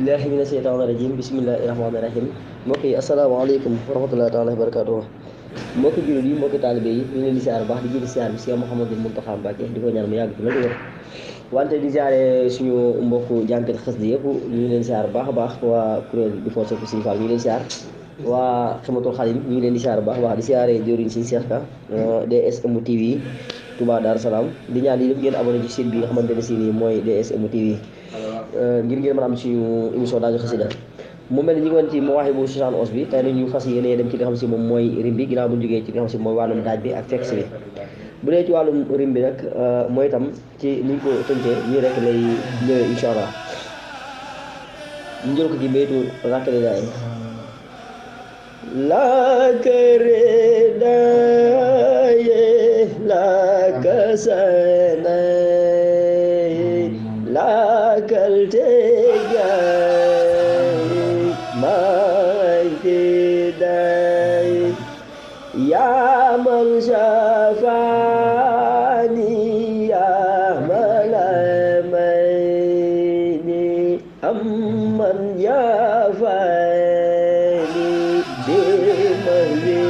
billahi mina sheytaani rajim bismillahi rahmaani rahim mbokk yi asalaamaaleykum wa rahmatullahi taala wa barakatuh mbokki jullit yi mbokki taalibe yi ñu ngi leen di siyaar baax di jëli siyaar bi Cheikh Mouhamadou Mountakha Mbacké di ko ñaan mu yàgg fi la wér wante di siyaare suñu mbokku jànkat xasida yëpp ñu ngi leen siyaar baax a baax waa kuréel bi force bu Sëñ Fall ñu ngi leen siyaar waa Xidmatul Xadim ñu ngi leen di siyaar baax a baax di siyaare jëwriñ Sëñ Cheikh Ka DSM TV Touba Darou Salam di ñaan yi yëpp ngeen abonné ci site bi nga xamante ne si nii mooy DSM TV ngir ngeen mën a am suñu émission daaju xasida mu mel ni ñu ngi woon ci Mawaahibu 71 bi tey nag ñu fas yéene dem ci li nga xam si moom mooy rim bi ginnaaw bu ñu jógee ci li nga xam si mooy wàllum daaj bi ak texte bi bu dee ci wàllum rim bi nag mooy itam ci niñ ko tënkee ñii rek lay ñëwee incha allah ñu jël ko ci baytu rakkale daay la kare daye la kasana la kalte يا من شفاني يا من أمني أمن يفاني بمهدي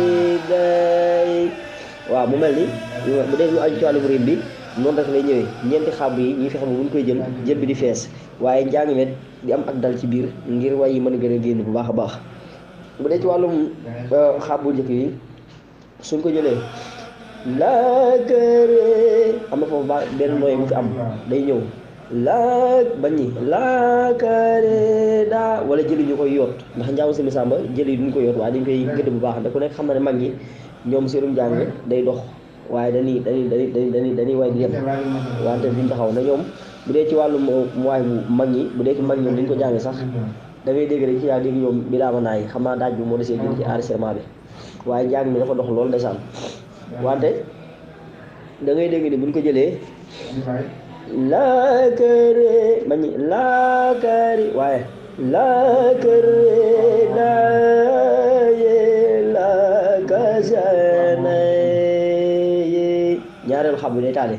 waaw mu mel ni bu dee lu aju ci wàllum rim bi noonu rek lay ñëwee ñeenti xàbb yi ñuy fexe ba bu ñu koy jël bi di fees waaye njàng met di am ak dal ci biir ngir way yi mën a gën a génn bu baax a baax bu dee ci wàllum xàbbu njëkk yi suñ ko jëlee laakare am na foofu benn nooy bu fi am day ñëw bañi laakare daa wala jëli ñu koy yoot ndax njaamu si misamba jëli duñ ko yoot waaye dañ koy gëdd bu baax ndax ku nekk xam na ne mag ñi ñoom seenum jàng day dox waaye dañuy way di dem wante duñ taxaw na ñoom bu dee ci wàllum waay bu mag ñi bu dee ci mag ñoom dañ ko jàng sax da ngay dégg rek ci yaa dégg ñoom bi daama naay xam naa daaj bi moo desee jël ci enregistrement bi waaye njàng mi dafa dox loolu ndeysaan wante da ngay dégg ni buñ ko jëlee laakare mañi laakari waaye laakare daye laakasana ñaareelu xam bi day taale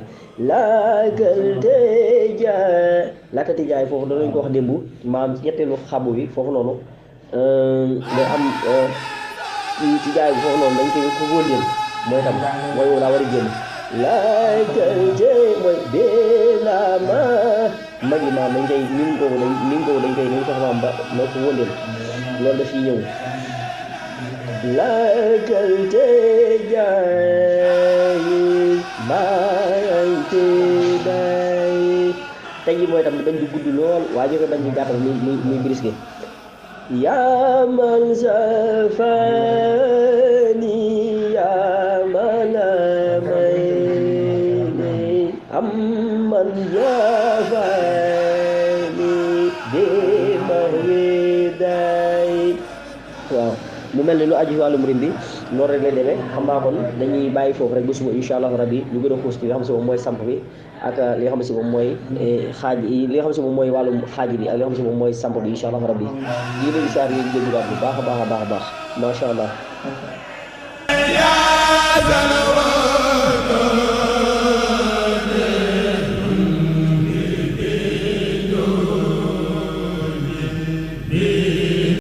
laakal tejaay laakal tejaay foofu danañ ko wax démb maam ci ñetteelu xabu bi foofu noonu day am ci jaay bi foofu noonu dañ koy ko wóoleel mooy tam mooy woo laa war a génn laakal te mooy beelama magi maam dañ koy nim ko dañ koy nañ fexe maam ba moo ko wóoleel loolu daf yi ñëw laakal tejaay baayante day tey jii mooy tam bañ di gudd lool waaye ñu ko bañ di gàttal muy brisque yaa man safani yaa man amani amman yafani bimahwiday waaw mu mel ni lu aju ci wàllum rim bi noonu rek lay demee xam naa kon dañuy bàyyi foofu rek ba suba incha allah rabbi ñu gën a xuus ci li nga xam si moom mooy samp bi ak li nga xam si moom mooy xaaj yi li nga xam si moom mooy wàllum xaaj bi ak li nga xam si moom mooy samp bi incha allah rabbi yi leen saar yi dégluwaat bu baax a baax a baax a baax macha allah